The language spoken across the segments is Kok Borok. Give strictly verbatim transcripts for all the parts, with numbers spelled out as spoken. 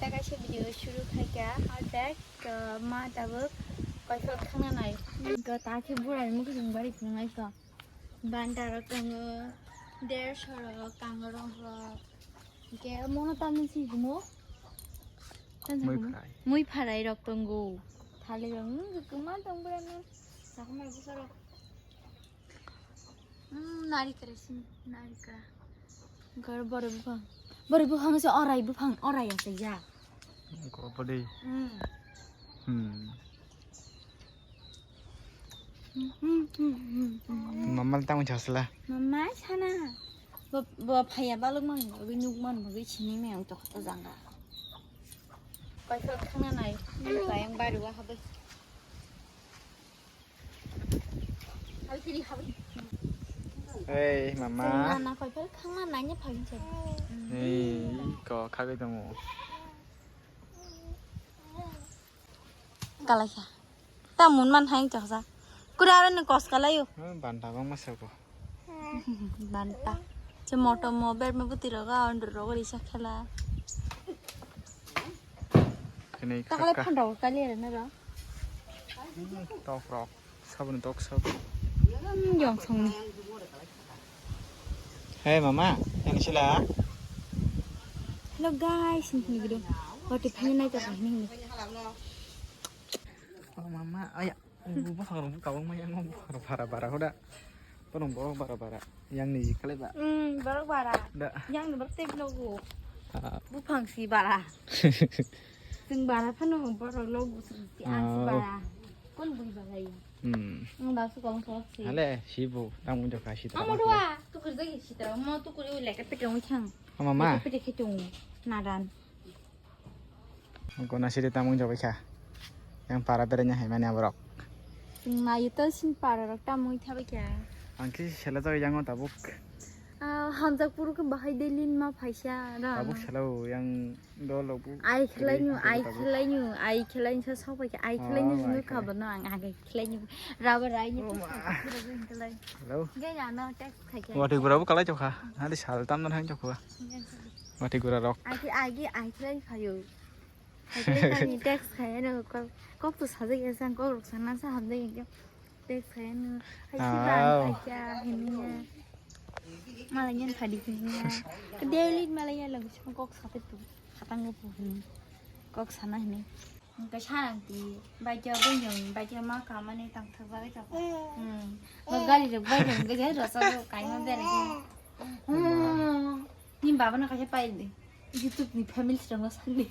Ta kaisa video shuru khaikha, hwnkhe, uh, ma tabuk koithok thangna nai. Hwnkhe ta khe burai mukhung bari thungnai kha. Banta rok tongo, dersho rok, kangaroo rok. Hwnkhe mono tamni si himo? Mui pharai. Mui pharai rok tongo. Thali rok, hmm, kwma tong bura no. Sakma busa rok. Hmm, narikra sin, narikra. Gar bore buphang. Bore buphang se orai buphang, orai asa ya. Ko bode. Hmm. Hmm. Mama tamo chasla. Mama sana. Bo, bo phaya balok man, bo nuk man, bo sini me auto kota janga. Koi koi khana nai. Koi yang baru wah be. Abi tiri habi. Hey, mama. Sana koi koi khana nai nya phagin chai. Hey, ko khagai tamo. Kalaikha. Ta mun man hai choksa. Kura aro ni kos kalaio. Hmm, banta bang masa ko. Banta. Che moto mo ber me buti roga ondur rogo risa khela. Kene takale khakha. Phanda kali ere na ro. Hmm, tok rok. Sabun tok sabun. Hmm, yong songni. Hey mama, yang sila. Hello guys, ini gitu. Waktu pengen naik apa ini? Oh mama, aya, bu bakar bu kawang maya ngom bakar bara bara hoda. Porong borok bara bara. Yang ni jikale ba. Hmm, borok bara. Da. Yang ni borok tep logo. Ah. Buphang si bara. Sing bara phano borok logo si ang si bara. Kon bui bara ya. Hmm. Ang da su kong sok si. Ale, si bu, tang mun jok si. Amo dua, tu kerja si ta. Mo tu kuri leket pete ong chang. Ama ma. Leket pete kete ong. Nadan. Gona siri tamung jabai kha. Yang para berenya hai mani aborok. Sing mayu to sing para rok tamung thabai kha. Ang khe sela jabai jango tabuk. Ah, hamjak puru khe bahai delin ma phaisa ra. Tabuk sela o yang dol rok bu. Ai khlai nu, ai khlai nu, ai khlai nu sa sok bai kha, ai khlai nu nu kha bono ang age khlai nu. Raba rai nu. Hello. Ge ya no text khai kha. Wati gura bu kalai chokha. Hadi sal tam dan hai chokha. Wati gura rok. Ai khe, ai khe, ai khlai phayo. Ai khlai kha ni text khai no kok, kok to sajak ya sang kok rok sana sa hamjak ya. Text khai no. Ai si ban khai kha hini ya. Malai yan khadi hini ya. Daily malai ya lagu sima kok sa te tu. Khatang ko hini. Kok sana hini. Hwnkhe sanang ti, baikhe bwrwirok, baikhe ma kamani tangthakjagwi tongo. Hmm. Bo gari rok bai rok hwnkhe je rwchapjak kaima berai khe. Hmm. Ni baba no kaisa pai di. YouTube ni family rok no san di.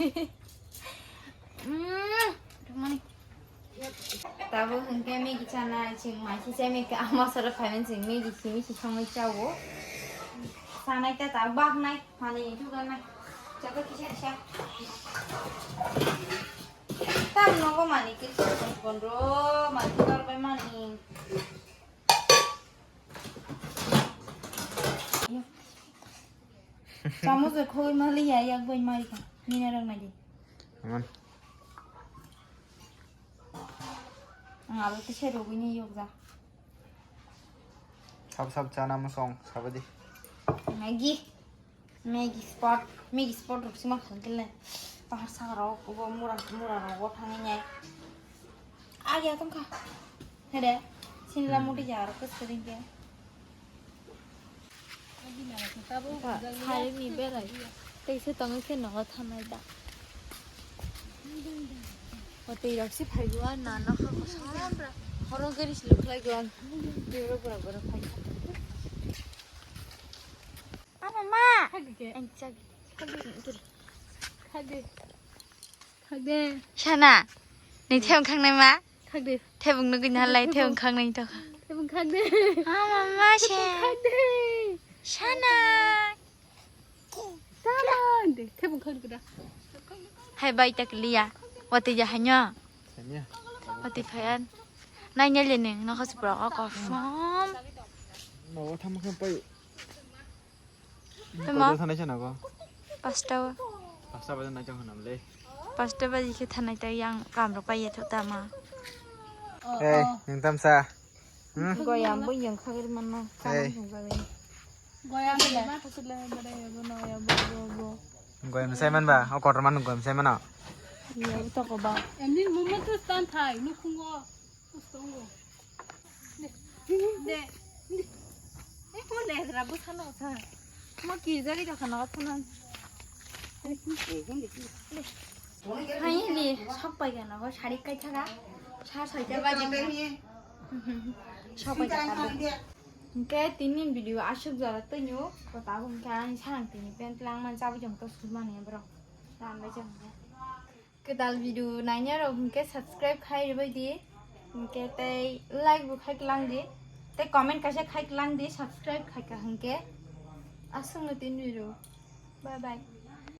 Hmm. Thangmani. Tabuk hwnkhe Maggie chanai, chwng mai khe chai Maggie, ama sara phaimani chwng Maggie simi si songwi chao. Sanai ta tabuk baknai. Mani itu kan na. Jaga kisa kisa. Tam nogo mani kisa pondro mani tor bai mani. Kamu je khoi mali ya yak bai mari ka. Nina rang mali. Aman. Ang alu kisa rogini yok ja. Sab sab chana mosong sabadi. Maggie. Maggie spot, Maggie spot rok sima khangkile. Pahar saka rok, obo mura, mura rok, o thangwi nai. Agi atong kha. Hede, sinla muti jar ke sering ke. Hai ni berai. Teise tongo khe nogo thanai da. O tei rok si phai gua na na kha ko sambra. Horo gari si luk lai gua. Biro bura bura phai. Ama ma. Khagdi ke. Ang chagi. Khagdi. Khagdi. Khagdi. Sana. Ni thebung khangnai ma? Khagdi. Thebung nugui na lai thebung khangnai to. Thebung khagdi. Ama ma se. Khagdi. Sana. Sana. De thebung khagdi da. Hai bai tak liya. Wati ja hanyo. Sanya. Wati phayan. Nai nyele ning no khas pro ko som. No thama khan pai. Tamo? Koi thanai sana ko? Pasta o. Pasta baje nai chang hanam le. Pasta baje khe thanai ta yang kam rok pai ya tho tama. Hey, yang tam sa. Hmm? Goyang bo yang khagir manno. Hey. Goyang le ma khasle bare ya bo no ya bo bo bo. Goyam sai man ba, o kotor man goyam sai mano. Iya, toko ba. Emni momo tu stand thai, nukhungo. Tongo. De. Eh, mo le ra bu sano sa. Mo ki jari da khana khana. Finally, sok pai gana go sari kai thaga. Sa soita baji. Sok pai gana. Hingke tini video asuk jora tongo. Kota hingke ani sarang tini pant lang man chabu jong to sulmani bro. Ram bai jong. Kedal video naina rok hingke subscribe khai ribai di. Hingke tei like bo khai klang di. Tei comment kaisa khai klang di, subscribe khai ka hingke. Asung no tin video. Bye bye.